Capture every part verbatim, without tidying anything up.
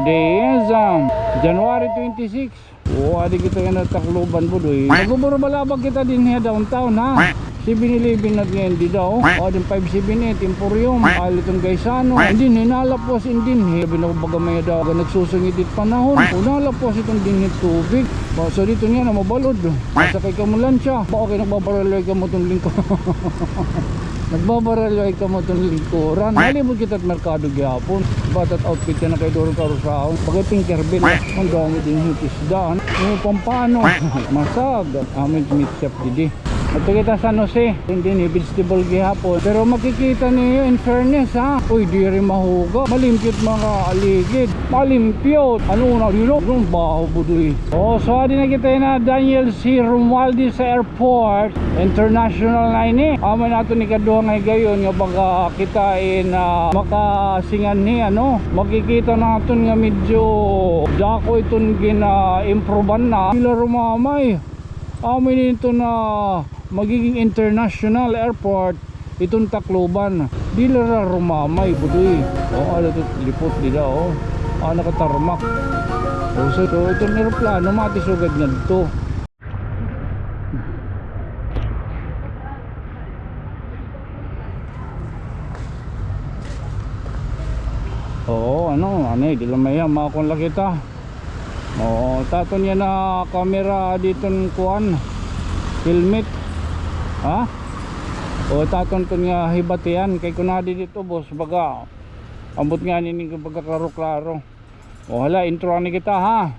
Today is, um, January twenty-six. O, adi kita yana Tacloban, Budoy. Magbuburbalabag kita dinhi ha downtown, ha? Seven Eleven na ngay-an dida, o. Adi five seven eight, Emporium. Adi iton Gaisano. Dinhi, nalapwas in dinhi. Labi na baga may-ada, baga nagsusungit it panahon. O, nalapwas iton dinhi tubig. O, so didto niyan na mabalod. Asa kay kamo lansya? Baka kay nagbabaralay kamo iton lingko. Nagbabaralay kamo iton lingkuran. Nalibot kita it merkado gihapon. Bata it outfit yana kay duro karusaon. Bagay Tinkerbell. An damo dinhi it isda. Ano, pampano? Masag. Amo it meat shop didi. Adto kita San Jose. Dinhi vegetable gihapon. Pero makikita niyo, in fairness, ha? Uy, diri mahuga. Malimpyo it mga aligid. Malimpyo. Ano na dida? Ano, baho, Budoy. O, so adi na kita yana Daniel C. Romualdez sa airport. International na ini. Amo na aton ikaduha nga higayon nga baga kita in, ah, makasinganhi, ano. Makikita naton nga medyo dako iton gina-improvean na. Dila rumamay. Amo ini iton magiging international airport iton Tacloban. Dila rumamay, Budoy. O, ada it lipot dida, o. Ah, nakatarmac. O, so, so iton eroplano, matisugad ngadto. Oo, ano, ano, eh, dila maya, makon la kita. Oo, it aton yana camera didton kuan, helmet. Ha? O, it aton iton nga hibatian, kay kon adi didto, boss, baga, ambot ngani ini baga klaro-klaro. O, hala, intro ani kita, ha?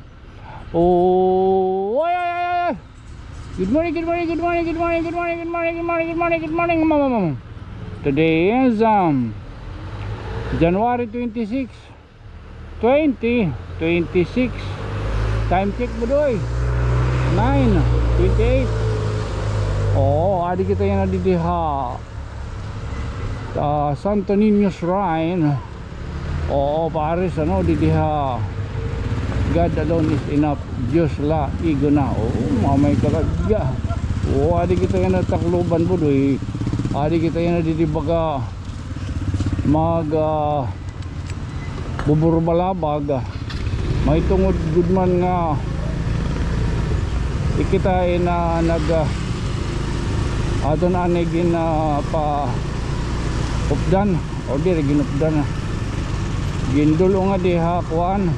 O, ay, ay, ay, ay, ay. Good morning, good morning, good morning, good morning, good morning, good morning, good morning, good morning, good morning, mama, mama. Today is, um, January twenty-six, twenty twenty-six. Time check, Budoy. Nine twenty-eight. Oo, adi kita yana didi ha, ah, Santo Niño Shrine. Oo, pares, ano, didi ha, God alone is enough. Diyos la, igo na. Oo, mamay ka la dida. Oo, adi kita yana Tacloban, Budoy. Adi kita yana didi baga mag, ah, buburbalabag. Mahitungod gud man nga ikita in, ah, nag, ah, aton ani gin, ah, pa updan. O diri ginupdan na. Gindul-ong nga diha kuan.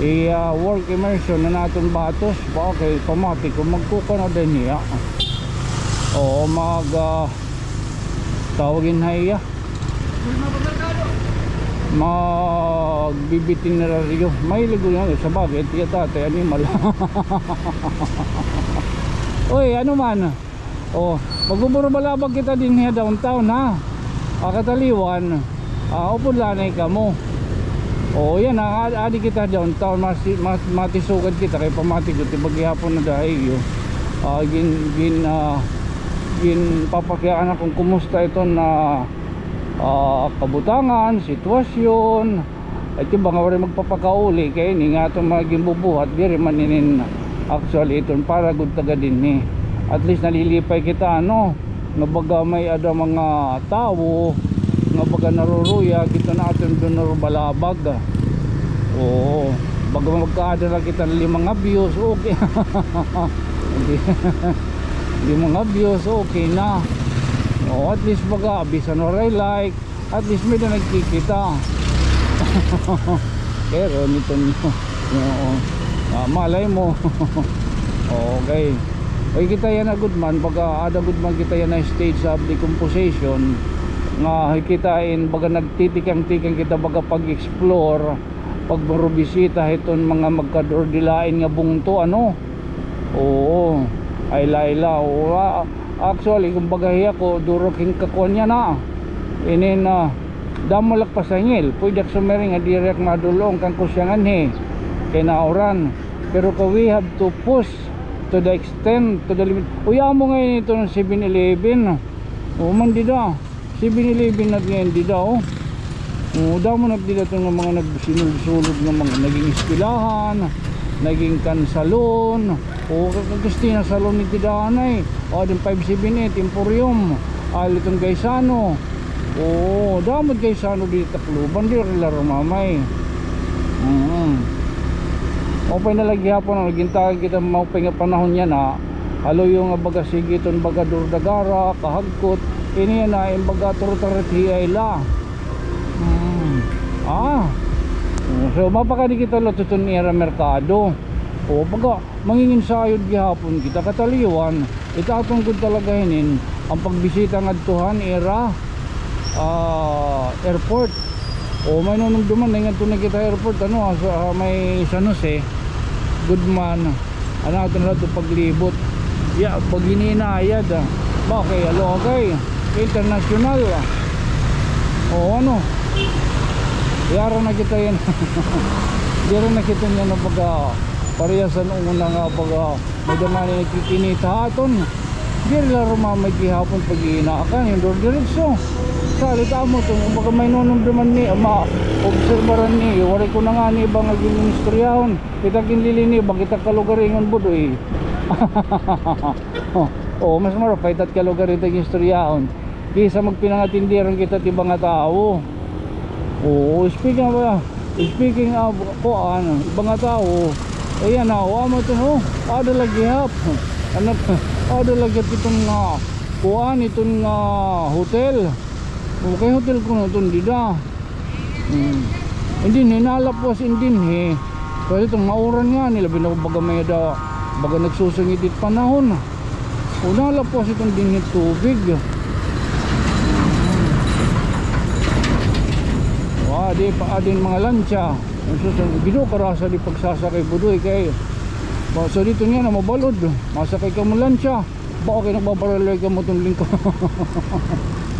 I, ah, work immersion na naton batos. Ba, kay pamati ko magkukuan na din niya. Oo, mag, ah, tawag ini ha iya. Magbibitineraryo. Mahilig ko yan. Sa bagay, iya tatay, animal. Uy, ano man? O, magbuburbalabag kita dinhi ha downtown, ha? Ah, kataliwan, ah, upod la anay kamo. O, yana, a-, adi kita downtown, mas, mas, matisugad kita kay pamati ko, it iba gihapon nadahiyo. Ah, gin, gin, ah, ginpapakiana kon kumusta iton, ah, ah, kabutangan, sitwasyon. It iba nga waray magpapakauli kay ini nga aton mga ginbubuhat, diri man inin actually iton para gud taga dinhi. At least nalilipay kita, ano, nga baga may-ada mga tawo nga baga naruruyag, ito na aton dunor balabag. Oo, baga magkaada la kita lima nga views, okay. Lima nga views, okay na. Oo, at least baga, bisan waray like, at least may-ada nagkikita. Pero nito niyo. Oo. Ah, malay mo. Okay. Uy, kita yana gud man, pagka ada gud man kita yana stage of decomposition, nga kita in, baga nagtitikang-tikang kita, baga pag-explore, pagburubisita hiton mga magkadurdilain nga bungto, ano? Oo. Ay, laila, oo. Ah, actually, kumbaga, hiya ko, duro king kakuan niya na. Inin, ah, damo la ak pasangil. Pwede ak sumiring nga diri ak madul-ong kan kusyangan hi. Kay nauran. Pero ka, we have to push to the extent, to the limit. Uy, amo ngay-an ito ng Seven Eleven. O, man dida. Seven Eleven na ngay-an dida, o. O, damo na dida ito nga mga nagsinulod-sulod nga mga naging eskwelahan, naging kan salon. O, ka-, ka-, Christina Salon ni dida anay. O, din five seven eight, Emporium. Aliton Gaisano. O, damo it Gaisano di Tacloban, di rila rumamay. Mm. Maupay na la gihapon, ano, gintagan kita maupay nga panahon yana. Haluyo nga baga sige iton baga durdagara, kahagkot. Ini yana, in baga turtarit hiya la. Mm. Ah. So, mapakadi kita la tuton ira merkado. O, baga, manginginsayod gihapon kita kataliwan. It aton gud talaga hinin, an pagbisita ngadto han ira, ah, airport. O, may nunumduman, nahingadto na kita airport, ano, ah, sa, ah, may San Jose, Goodman, ano, aton la ito paglibot. Ya, pag hininayad, ah. Ba, kay, alo, kay, international, ah. O, ano, yara na kita yan. Diri na kita niyan na baga, parehas an una nga baga, may damani nagkikinita ha aton. Diri la rumamay gihapon pag-iinaakan, yung dor diretso. Salit amo to, baga may nunumduman ni, maobserbaran ni, waray ko na ngani iba nga giniistoryahon. Kita ginlilini, ba kita kalugaringon, Budoy. O, mas marupay it at kalugaringon it giniistoryahon. Kaysa magpinangatindiran kita it iba nga tawo. Oo, speaking of, ah, speaking of, kuan, iba nga tawo, ayan na, o, amo ito, no? Ada la gihap. Ano, ada la gihap iton nga, kuan, iton nga hotel. Okay, hotel kuno iton dida. Hmm. Hindi, hinalapos, hindi, eh. Kasi iton mauran ngani, labi na baga may da, baga nagsusungit it panahon. Una la po si itong dinhi tubig. Wa, di pa adin mga lancha. Ang susunod, Ginoo, karasa di pagsasakay, Budoy, kay. So, dito niya na mabalod. Masakay ka mo lancha. Baka kay nagbabaralay ka mo itong lingko-,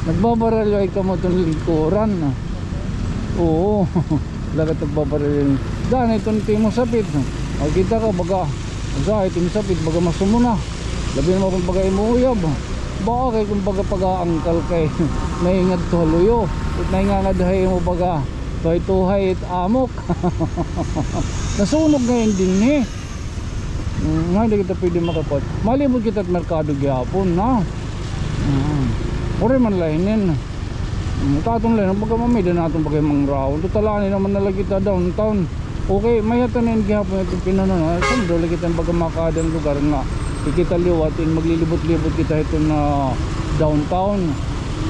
nagbabaralay ka mo itong lingkuran. Oo. Lagat nagbabaralay. Daan itong timo sapit. O, kita ka, baga. Sa itong sapit, baga masumo na. Labi naman kung baga imo uyab. Baka kay kung baga pag-aangkal kay naingad to luyo. It naingangad hay mo baga. Tuhay-tuhay it amok. Nasunog ngayon din, eh. Mm, nga, di kita pwede makapot. Malibot kita at merkado gihapon, ha? Mm. Uri man lahinin. Mm, taton lang, baga mamida naton baga mga raon. Total, ani naman na lagi ta downtown. Okay, may hatan na yun gihapon itong pinano na. Saan daw lagi tayo baga makadang lugar nga. Ikita liwat, in maglilibot-libot kita ito na downtown.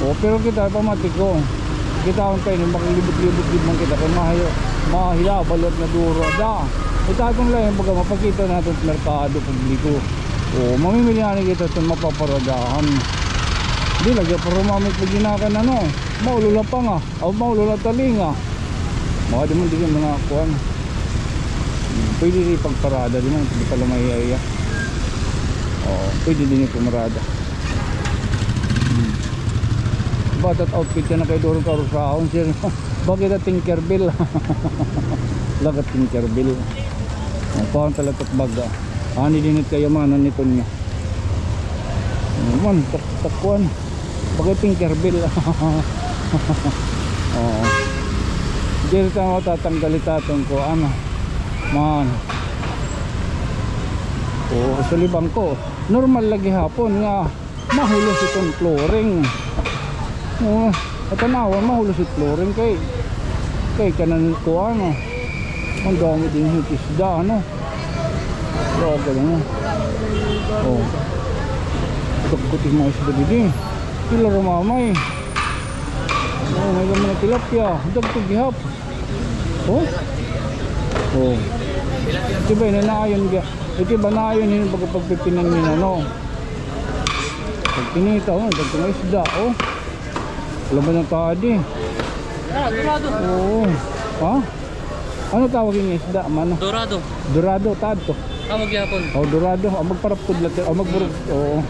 O, pero kita, pamati ko. Kita ang tayo, maglibot-libot gid man kita. Kaya mahiya, mahiya, balot na duro. Da, ito atong lain, baga mapakita natin sa merkado publiko. O, mamimili na kita sa mapaparadahan. Di lagi, pero mamit lagi na kan ano. Maulo la pa nga. Aw, maulo la talinga. Mga di man, di man mga kuwan. Hmm, pwede di pagparada, di man, di pala mahiya-hiya. Oo, pwede din yung pumarada. Hmm. Bata't outfit ka na kay Doro Karusahon, sir. Bakit na Tinkerbell? Lagat Tinkerbell. Ang pahang talaga baga. Ani din it kayamanan nito niya. Ano man, tak-, takuan. Bagay Tinkerbell. Oo. Diri ta matatanggal it aton kuan. Man. Oo, sulibang ko. Normal lagi hapon nga mahulos iton flooring. Oo, at tanawan, mahulos it flooring kay, kay kanan kuan, o. Ang dami din hit isda, ano. Grabe lang, o. O. Dagko it mga isda didi. Pila rumamay. O, may mga tilapia. Dagko gihap. O? O. Ito ba, inanayon ga-, ito ba, nayon hin pagpagpipinan nila, no? Pagpinita, o, dagko nga isda, o. Laban ng kadi. Ah, dorado. Oo. Ha? Ano tawag yung isda, mano? Dorado. Dorado, tadto. Tawag yapon. O, dorado. O, magparaptod lahat. O, magburog. Oo.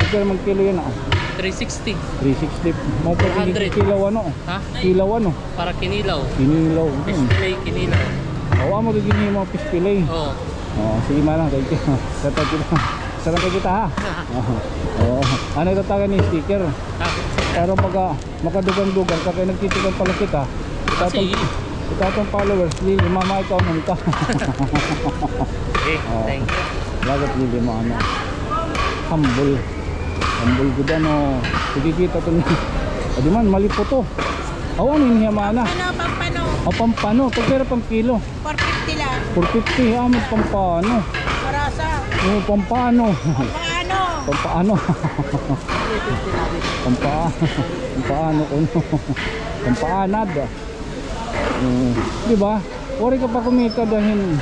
Ito naman kilo yan, ah. Three sixty. Three sixty. Mga four hundred. Kilaw, ano? Ha? Kilaw, ano? Para kinilaw. Kinilaw. Fish fillet, kinilaw. O, amo to din yung mga fish fillet. Oo. O, sige, manang, thank you. Tatag kita. Sarang kita, ha? Oo. Ano ito tawagan ni sticker? Ah. Pero pagka makadugang-dugang ka, kaya nagtitigan pala kita. Ito atong, ito atong followers, Lily, mama, ikaw man ka. Eh, thank you. Lagat Lily, mama. Humble. Humble gud, ano. Sige, kita to niya. Adi man, mali po to. Awan, ini, mana. Ano, pampano? O, pampano, tagpira pang kilo? Four fifty la. Four fifty, ah, may pampano. Marasa. O, pampano. Pampano. Pampano. Pampa-, pampano kuno. Pampaanad. Mm, di ba? Waray ka pa kumita dahin,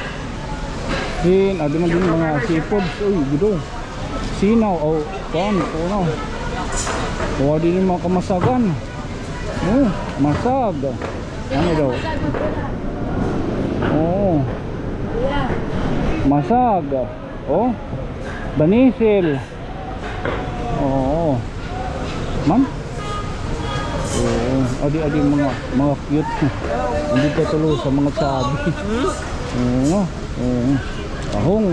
hin, ah, di man din mga seafoods. Uy, gudo. Sinaw, o, kuan, kuno. O, di ni mga kamasagan. O, masag. Ano daw? O. Masag. O. Banisil. Oo. Ma'am? Oo. Adi, adi, mga, mga cute. Hindi ka tulo sa mga sabi. Oo. Oo. Tahong.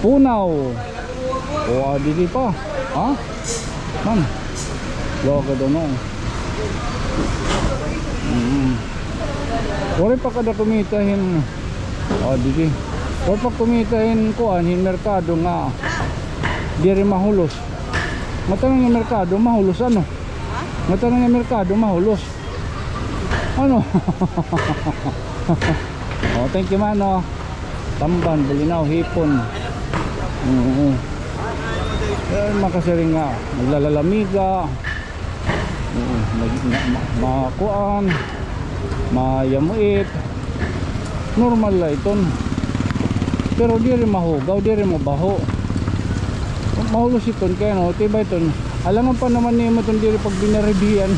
Punaw. O, adi, di pa. Ha? Ma'am. Loko doon, no? Mm. Waray pa kada kumita hin, o, didi. Waray pa kumita hin kuan, hin merkado nga diri mahulos. Ngatanan nga merkado mahulos, ano? Ngatanan nga merkado mahulos. Ano? O, thank you, mano. Tamban, bulinaw, hipon. Oo. Eh, makasiring nga, naglalalamiga. Oo, mag-, ma-, ma-, makuan, mayamuit. Normal la iton. Pero diri mahugaw, diri mabaho. Mahulos iton kay ano, tiba iton. Alangan pa naman nimo iton diri pagbinaribihan.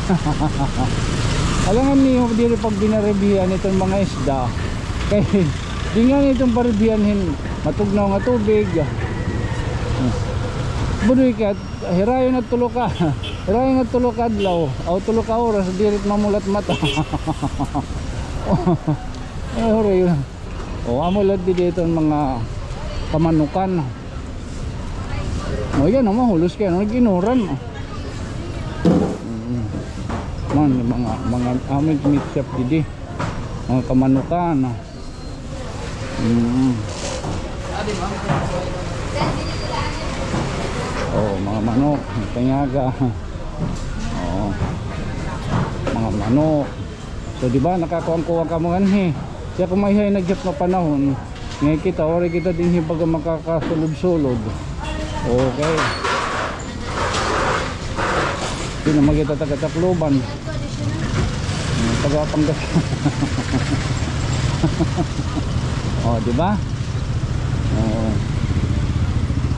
Alangan nimo diri pagbinaribihan iton mga isda. Kay di nga iton paribihan hin matugnaw nga tubig. Budoy ka, hirayo na tulo ka. Hirayo na tulo ka adlaw. Aw, tulo ka oras, diri mamulat mata. Ay, hirayo. O, amo la didi iton mga kamanukan. O, yan, o, mahulos kay ano, nag-inuran, o. Mm. Man, mga, mga, amo it meat shop didi. Mga kamanukan, o. Mm. O, mga manok, tanyaga. O. Mga manok. So, di ba, nakakuwang-kuwang kamo nganhi. Kay kon may hay nagyap nga panahon, ngay kita, waray kita dinhi baga makakasulod-sulod. Okay. Di na man kita taga Tacloban. Hmm, taga Pangas-. O, di ba? Oo.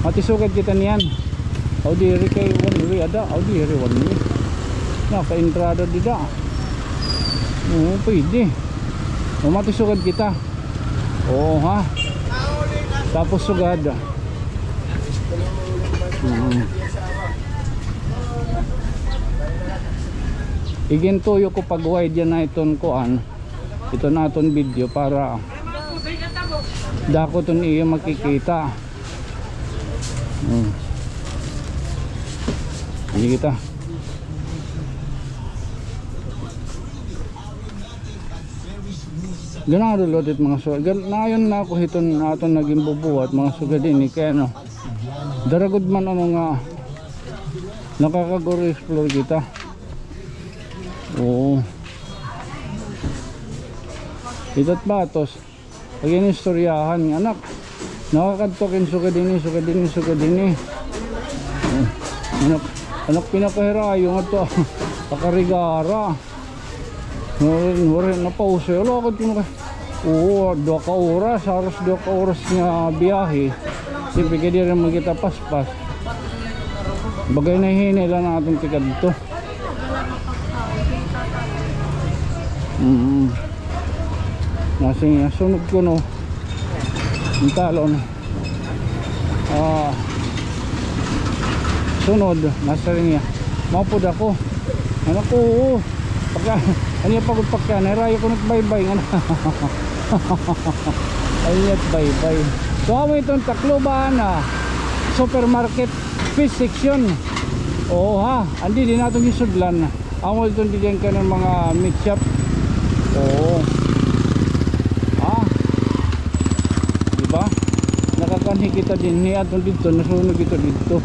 Matisugad kita niyan. Aw, diri kay one way ada. Aw, diri one way. Nakaentrada dida. Oo, pwede. O, matisugad kita. Oo, ha? Tapos sugad. Mm. Igintuyo ko pag-wide yana iton kuan. Iton aton video para dako iton iyo makikita. Hmm. Ini kita. Ganado la it mga sugad. Gan-, naayon na ako hiton aton nga ginbubuhat, mga sugad ini kay ano. Dara gud man ano nga nakakaguro explore kita. Oo. Ito't batos. Pag-inistoryahan nga, anak, nakakadto kin sugad ini, sugad ini, sugad ini. Anak, anak, pinakahirayo ngadto. Pakarigara. Waray, waray na pa, usa. Wala ka, oo, duha ka oras, haros duha ka oras nga biyahe. Siyempre, kay diri man kita paspas. Bagay na hinay la naton tikadto. Mm. Nasing sunod kuno. Ang talon. Ah, sunod, nasiring niya. Maupod ako. Anak ko, oo. Pagka, ano yung pagod pagka, nahirayo ko nagbaybay. Ano? Ay, nagbaybay. So, amo iton Tacloban, ah, supermarket. Fish section. Oo, ha. Andi din aton gisudlan. Amo iton didi an kanan mga meat shop. Oo. Ha? Di ba? Nakakanhi kita dinhi, aton didto, nasunod kita didto.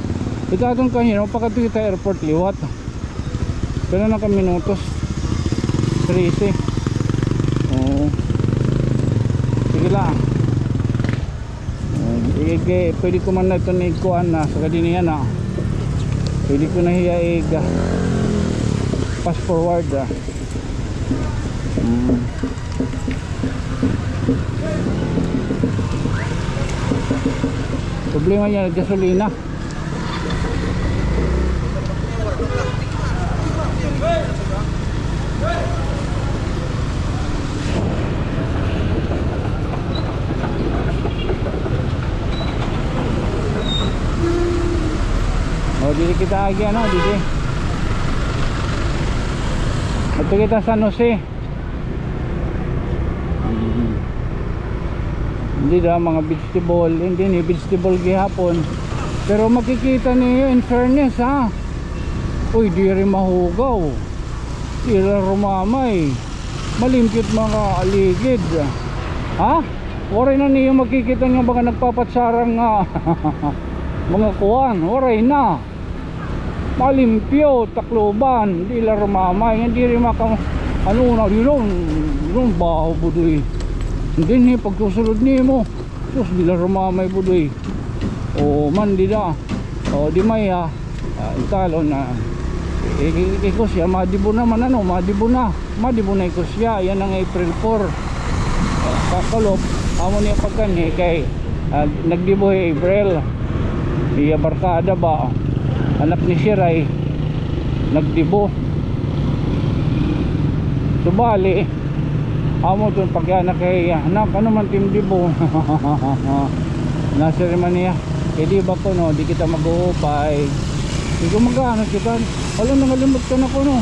Ito aton kanhi, mapakadto kita airport liwat. Pila na ka minutos? Trese. Oo. Sige la. Eh, eh, pwede ko man na ito ni kuan na, saka dinhi yana. Pwede ko na hiya ig-, ah, fast forward, ah. Hmm. Problema niya, gasolina. O, diri kita agi, ano, diri. Adto kita San Jose. Mm. Dida mga vegetable, hindi ni vegetable gihapon. Pero makikita niyo, in fairness, ha. Uy, diri mahugaw. Diri rumamay. Malimpyo it mga aligid. Ha? Waray na niyo makikita nga mga nagpapatsarang, ah, mga kuan. Waray na. Malimpyo, Tacloban, diri la rumamay, nga diri maka-, ano na, diri, diri, baho, Budoy. Dinhi, pagsusulod nimo, sus, diri la rumamay, Budoy. O, man, dida. O, di may, ah, ah, italon na. I-, i-, ikos hiya, madibo naman, ano, madibo na. Madibo na, ikos hiya, yana nga April four. Kakulop, amo niya pagkanhi kay, ah, nagdibo hi April. Iya barkada ba? Anak ni Shiray, nagdibo. Subali, amo iton pag-anak kay, ah, anak, ano man tim dibo? Nasiring man niya. Kay di ba kuno, di kita mag-uupay. Di ko mag-ano kita. Wala, nangalimot ka na kuno.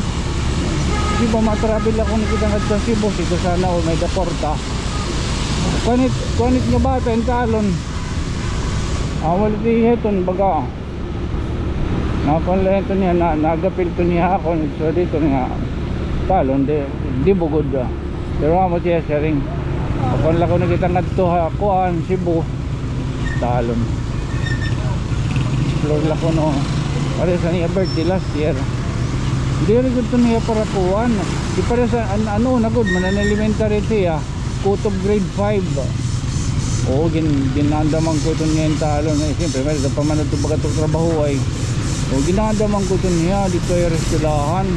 Di ba ma-travel ako ni kita ngadto Cebu, sige sana all may daporta. Kuan it, kuan it nga bata, intalon. Ah, wala di heton, baga. Nakuan la heton niya, na, nagapil to niya ako, so dito nga, talon, di, di bugod, ah. Pero amo siya, siring. Kuan la kuno kita ngadto ha, kuan, Cebu. Talon. Explore la kuno. Pareho sa niya birthday last year. Diri gud to niya para kuan. Di pareho sa an-, ano na gud, man an elementary siya. Kutob grade five. Oo, gin-, ginaandaman ko iton niya intalon. Eh, siyempre, may pa man ito baga ito trabaho ay. Oo, ginaandaman ko iton niya, dito ay eskwelahan.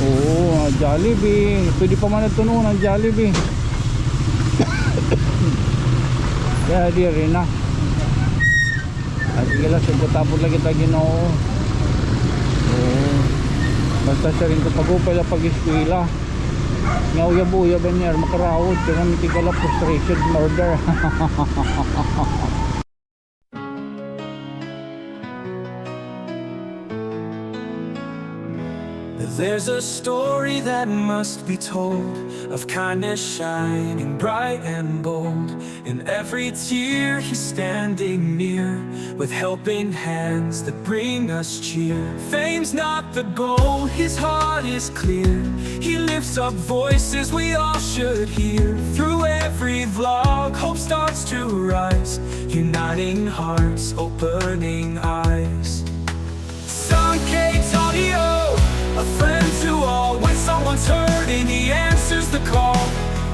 Oo, ah, Jollibee. Pwede pa man ito noon ang Jollibee. Kaya diri na. Ah, sige la, sige, tapos lagi ta, Ginoo. Oo. Basta siring ko pag-upay la pag-eskwela. Nga uyab-uyab niya, makaraot, kaya may tigala frustration, murder. There's a story that must be told of kindness shining bright and bold. In every tear, he's standing near with helping hands that bring us cheer. Fame's not the goal, his heart is clear. He lifts up voices we all should hear. Through every vlog, hope starts to rise, uniting hearts, opening eyes. Sankey Tonio, a friend to all. When someone's hurting, he answers the call.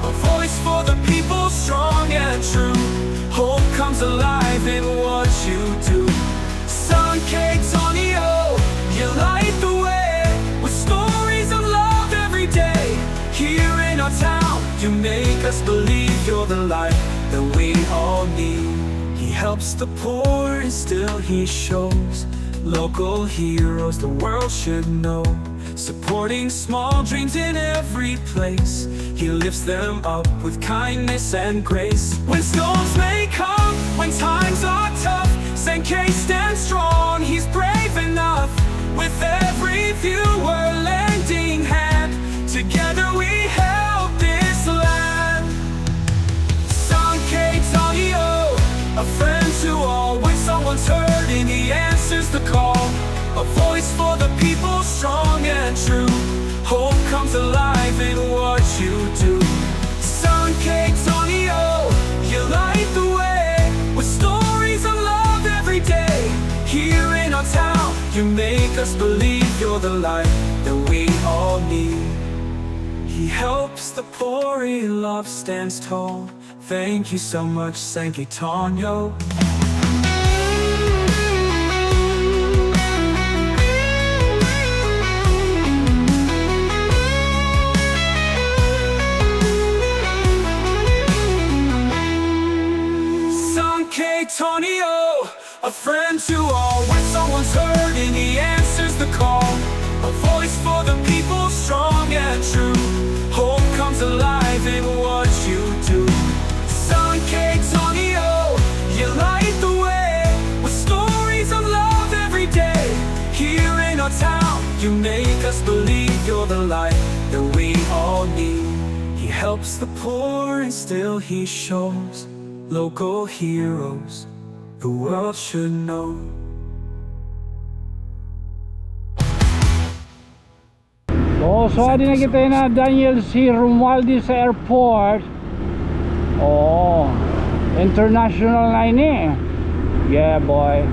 A voice for the people, strong and true. Hope comes alive in what you do. Sankey Tonio, you light the way with stories of love every day. Here in our town, you make us believe you're the light that we all need. He helps the poor and still he shows local heroes the world should know. Supporting small dreams in every place, he lifts them up with kindness and grace. When storms may come, when times are tough, Sankey stands strong, he's brave enough. With every viewer lending hand, together we help this land. Sankey Tonio, a friend to all. When someone's hurting, he answers the call. A voice for the people, strong and true. Hope comes alive in what you do. Sankey Tonio, you light the way with stories of love every day. Here in our town, you make us believe you're the light that we all need. He helps The Puri love stands tall. Thank you so much, Sanke Tonyo. Sanke Tonyo. A friend to all, when someone's hurting, he answers the call. A voice for the people, strong and true. Hope comes alive in what you do. Sanke Tonyo, you light the way with stories of love every day. Here in our town, you make us believe you're the light that we all need. He helps the poor and still he shows local heroes the world should know. Oh, so adi na kita yana Daniel C. Romualdez sa airport. Oh, international na ini. Yeah, boy.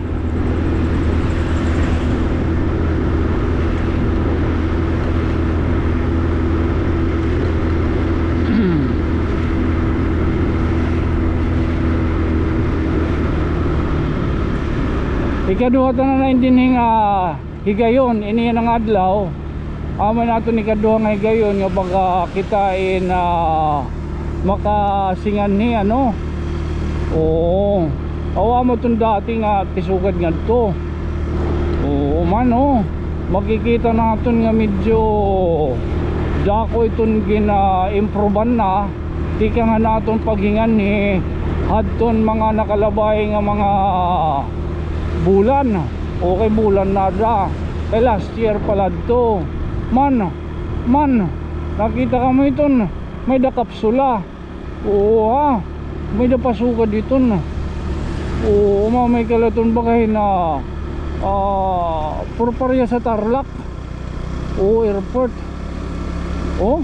Ikaduha ta na na dinhi nga higayon, ini nga adlaw. Amo na aton ikaduha nga higayon nga baga kita in, ah, makasinganhi, ano? Oo. Aw, amo iton dati nga tisugad ngadto. Oo man, oh. Makikita naton nga medyo dako iton gina-improvean na. Tikang han aton paghinganhi hadton mga nakalabay nga mga bulan. Okay, bulan na da. Kay last year pa la adto. Man, man, nakita kamo iton, may-ada kapsula. Oo, ha. May-ada pasugad iton. Oo, mamay ka la iton baga hin, ah, puro pareha sa Tarlac. Oo, airport. Oh,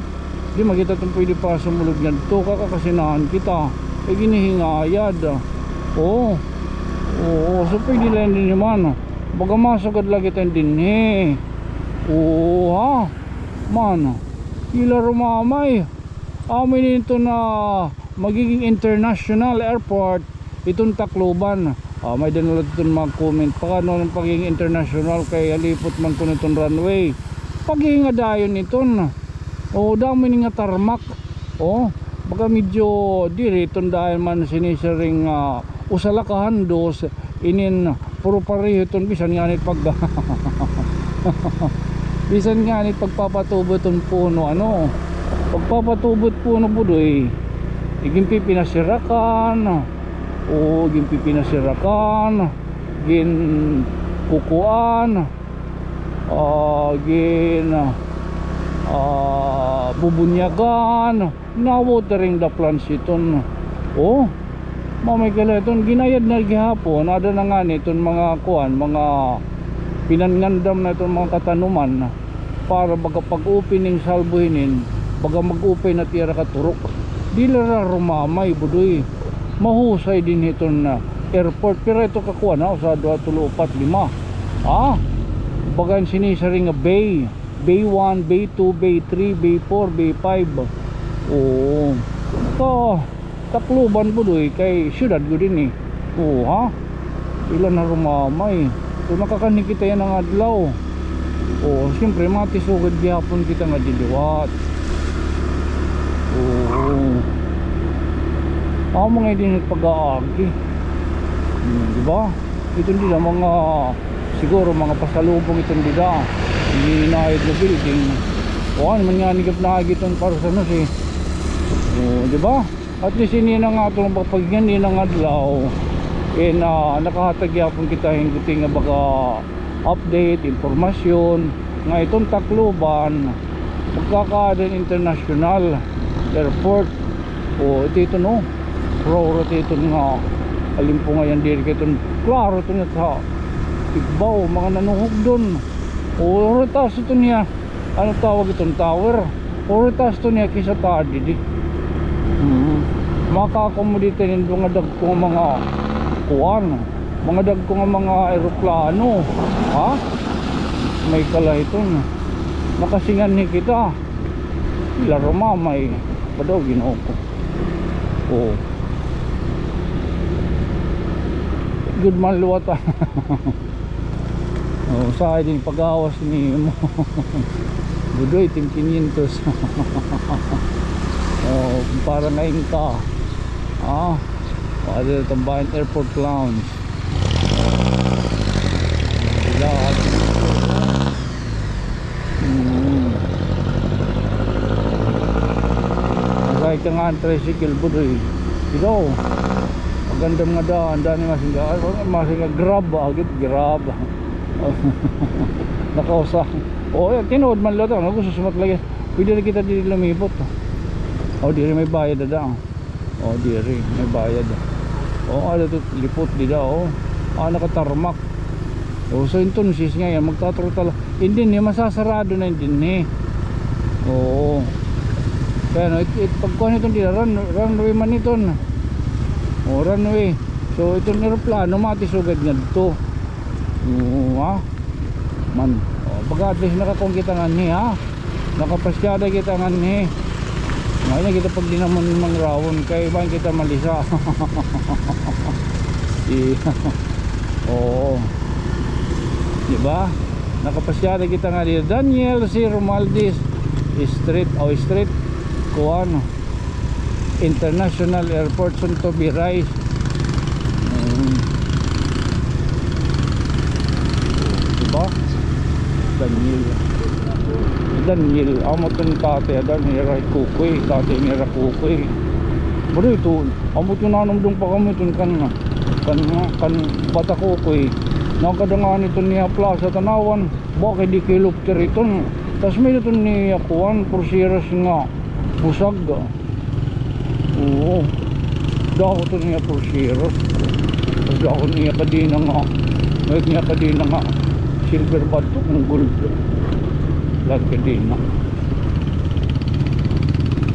di man kita iton pwede pa sumulod ngadto, kakakasinahan kita. Kay ginhihingayad. Oo. Oo, so pwede la dinhi man. Baga masugad la kita dinhi. Oo, ha? Man, diri la rumamay. Amo ini iton magiging international airport iton Tacloban. Ah, may-ada na la iton mga comment. Paano an pagiging international kay halipot man kuno iton runway. Pagiging dayon iton. Oh, damo ini nga tarmac. Oh, baga medyo diri iton dayon man sinisiring, ah, usa la ka handos, inin puro pareho iton bisan ngani pag-, bisan ngani pagpapatubo iton puno, ano? Pagpapatubo it puno, Budoy, iginpipinasirakan, o, iginpipinasirakan, ginkukuan, ah, gin-, ah, bubunyagan. Na-watering the plants iton. Oh, mamay ka la iton, gin-ayad na gihapon, ada na ngani iton mga kuan, mga pinanngandam na iton mga katanuman para baga pag-upay nin salbo hinin, baga mag-upay na it ira katurok. Diri la rumamay, Budoy. Mahusay dinhi iton, ah, airport. Pira ito ka kuan, ha? Usa, duha, tulo, upat, lima. Ha? Baga hin sinisiring nga bay. Bay one, Bay two, Bay three, Bay four, Bay five. Oo. Ito, Tacloban, Budoy, kay syudad gud ini. Oo, ha? Diri la rumamay. So, nakakanhi kita yana nga adlaw. Oo, siyempre, matisugad gihapon kita nga diliwat. Oo. Amo nga dinhi pag-aagi. Hmm, di ba? Iton dida, mga, siguro, mga pasalubong iton dida. Ini inayad nga building. O, ano man ngani gihap naagi iton para sa San Jose. O, di ba? At least, ini na nga aton pagpaghingan, ini nga adlaw. In, ah, nakahatag gihapon kita hin guti nga baga update, impormasyon, nga iton Tacloban, magkakaada hin international airport. O, ito, ito, no? Klaro ito, ito nga, alimpungayan diri kay iton, klaro ito nga sa igbaw, mga nanuhogdon. O, taas ito niya, ano tawag iton, tower? O, taas ito niya kaysa ta didi. Hmm. Maka-accommodate nindo nga dagko nga mga kuan. Mga dagko nga mga eroplano, ha? May kalahiton. Nakasinganhi kita. Larumamay pa daw, Ginoo ko. Oh. Good man liwat, ah. Oh, usahay din paggawas nimo. Budoy, team kinyentos. Oh, para ngayon ka. Ah, ada tambayan airport clowns. Sila, ah. Hmm. Masakit ka nga an tricycle, Budoy. Ikaw, magandam nga daan, daan ni masinga, masinga grab, agit grab. Nakausa. O, yan, tinuod man liwat, ano, gusto sumat lagi. Pwede na kita diri lumipot. O, diri may bayad, ada. O, diri, may bayad. O, ada to, lipot dida, o. Ah, nakatarmac. O, so, entonces, ngayon, magtatarotala. Hindi, ni, masasarado na, hindi, ni. Oo. Kaya, no, it, it, pagkuhan iton dida, run, runway man iton. O, runway. So, iton eroplano, matisugad ngadto. Oo, ha? Man. O, baga at least nakakuan kita nganhi, ha? Nakapasyada kita nganhi. Ngayon kita pagdinamon ni Mang Rawon kay bangin kita malisa. Iya. Oo. Di ba? Nakapasyada kita nga di Daniel C. Romualdez Street, o Street, kuan. International Airport, soon to be rise. Mm. Diba? Daniel. Daniel, amo iton tatay, Daniel, Ray Kukoy, tatay ni Ray Kukoy. Bro, ito, amo iton nanumdum pa kami iton kan, kan, kan Bata Kukoy. Nakadangani iton niya plaza, tanawan. Bakit di kilopter iton? Tas may iton niya kuan, pursiras nga busag. Oo. Dako iton niya pursiras. Tas dako niya kadena nga. May niya kadena nga silver ba ito, kun gold. Lahat kadena.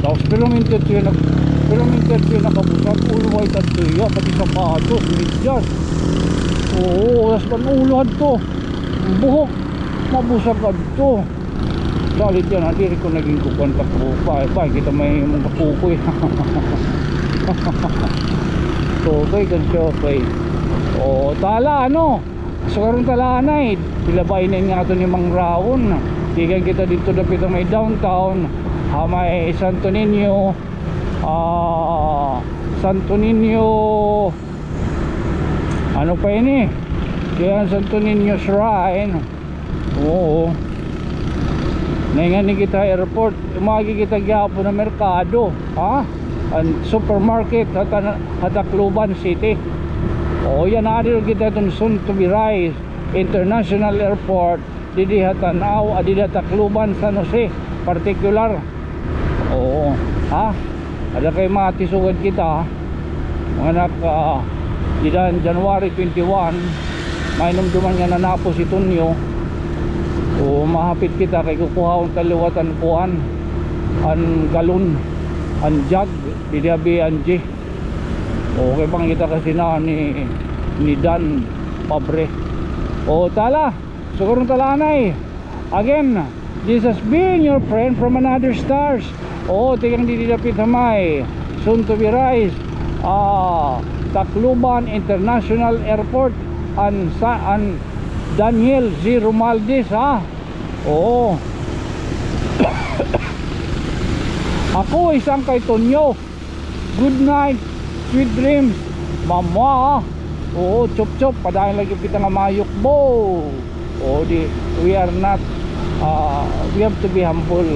Tapos pero minted siya nag-, pero minted siya nakabusag, all white at siya, pati sapatos, medyas. Oo, tas pan ulo adto. Buhok, mabusag adto. Dalit yan, ah, diri ko naging kukuan ta ko pa, pa, kita may mga kukoy. Kukoy, kan siya, okay. O, tala, ano? So, karon tala, anay, pilabay na nga ato ni Mang Rawon. Tigan kita dito, dapit ang may downtown, ha, may Santo Niño, ah, Santo Niño, ano pa ini? Kaya ang Santo Niño Shrine. Oo. Naingan ni kita airport. Umagi kita gihapon na merkado. Ha? An supermarket ha Tan-, ha Tacloban City. O, yan, adi kita iton soon to be rise International Airport. Didi ha Tan-aw, ah, didi ha Tacloban, San Jose, particular. Oo, ha? Ada kay matisugad kita, ha? Mga anak, ah, dida han January twenty-one, mainumduman nga nanapos si Tonyo. O, mahapit kita kay kukuhaon ta liwat an kuan, an galon, an jug, didi abi an G. O, kay pangita kasi na ni, ni Dan Pabre. O, tala. So, karon tala anay. Again, this has been your friend from another stars. Oo, tikang didi dapit ha may soon to be rise, ah, Tacloban International Airport, an sa, an Daniel Z. Romualdez, ha? Oo. Ako, isang kay Tonyo. Good night, sweet dreams, mamwa. Oo, chop chop, padayon lagi kita nga mayukbo. Oo, di, we are not, ah, we have to be humble.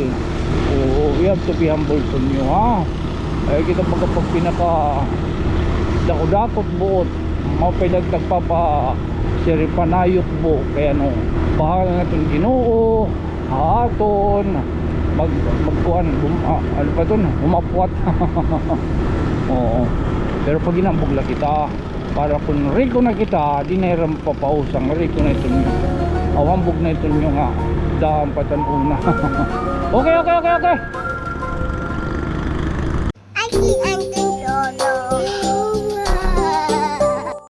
Oo, we have to be humble, Tonyo, ha? Ay, kita pagkapag pinaka dako-dakot buot, mao pa nagtagpapa siri panayukbo, kay ano, bahala na iton Ginoo. Aton mag-, magkuan, hum-, ah, ano pa iton? Humapwat. Oo. Pero pag ginambog la kita, para kun riko na kita, di na ira mapapausang, riko na iton. Aw, hambog na iton nga daan pa tan una. Okay, okay, okay, okay.